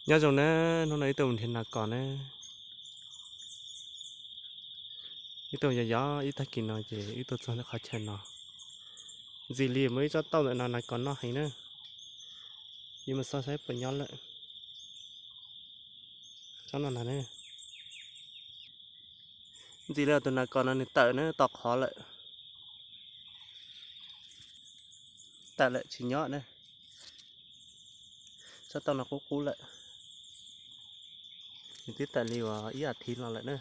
Nyob zoo na, hnub no wb tuaj mus nrhiav nas kos na. Wb tuaj yos yos ib tag kis no ces wb tuaj txog qhov chaw no. Ntxim li muaj ib tsob tauj ntawm no nas kos noj heev na. Yuav mus xauj saib puas nyob lawm. Tsob no na. Ntxim li tus nas kos no nws tawm na, to qhov lawm. Tawm lawm tsis nyob na. Tsob tauj no qub qub lawm. Nws twb tawm li uas ib as thiv no lawm na.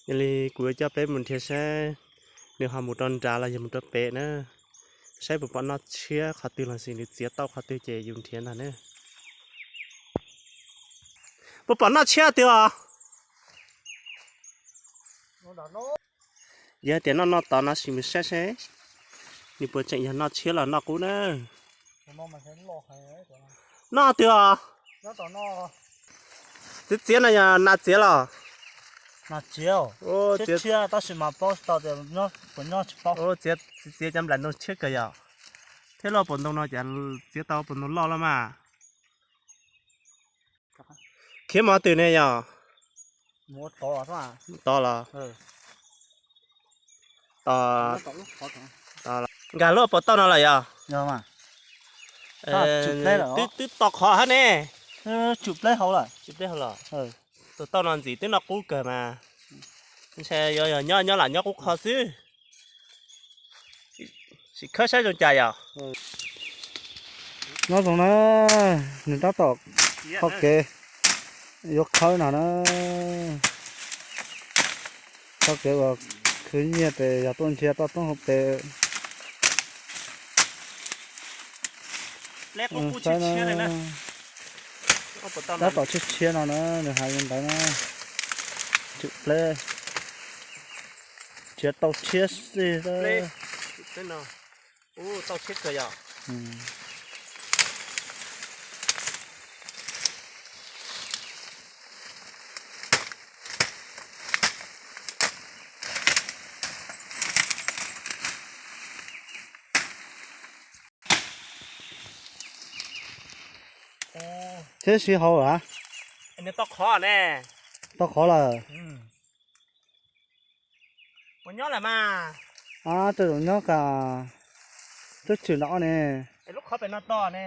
Yog li kuv yuav coj peb mus nrhiav saib nws ho mus rau nrad los yog mus rau pem na. Saib puas pom noj tshiab qhov twg los sis nws txiav tau qhov twg ces yus nrhiav ntag na. Puas pom noj tshiab twg os? Yog tias noj noj tod no sim mus saib seb nws puas tseem yog noj tshiab los noj qub na. Noj twg os? Txiav txiav no yog nas txiav los? Txiav, txiav cov nplaim no tshiab kawg yom. Thiab loj puas ntoo no cas txiav tau puas ntoo loj loj mas. Khiav mov twg ne yog? Tod los? Nkag lub puas tauj no los yog? Twb to qhov hab ne. Tus tauj no ntxim twb noj qub kawg mas. Ntshe yuav yog nyob nyob lam nyob qub qho xwb. Sim khawb saib zoo cas yom. Nyob zoo na, nws tab tom qhov kev yuav khawb no na. Qhov kev uas khwv nyiaj pem yog tuaj nrhiav toj roob hauv pes. Tab tom tshiab tshiab no na, nws hais li ntawd na. Tswm pleb, nrhiav tau tshiab xwb. Thiab sib haum lawm. Tau qhov lawm. Puas nyob lawm mas? Tej zaum nyob, twb tshwm nram ob ne. Lub qhov pem no to ne.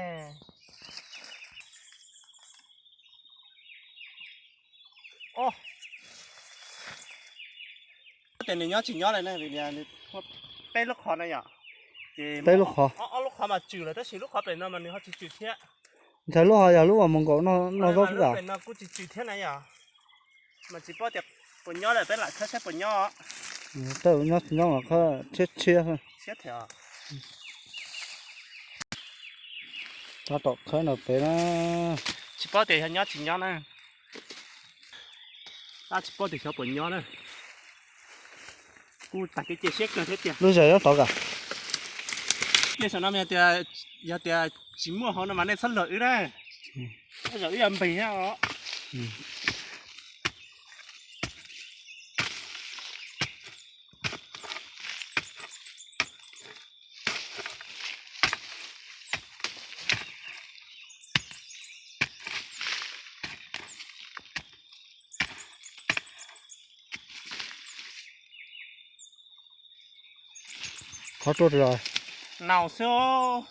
Ces nws nyob tsis nyob li ne, peb lub qhov no yom. Peb lub qhov. Ob lub qhov mas tswm lawm tab sis lub qhov pem no mas nws ho tsis tswm thiab. Ntshai lub ho yog lub uas mus nkaum noj zaub xwb. Lub pem no kuj tsis tswm thiab na yom. Mas tsis paub tias puas nyob lawm, peb lam khawb saib puas nyob. Tej zaum nyob tsis nyob mas khawb tshiab tshiab. Tab tom khawb no pem na. Tsis paub tias yog nyob tsis nyob na. Tab tsis paub tias xyov puas nyob na. Kuj tag kev cia siab kawg thiab tiag. Lub zog nyob tod kawg. Nej saum no yog tias, yog tias tsis muaj hauv no mas nej txhob luag wb na. Tej zaum wb yuav npeg thiab os. Qhov tuaj los. Nau xwb.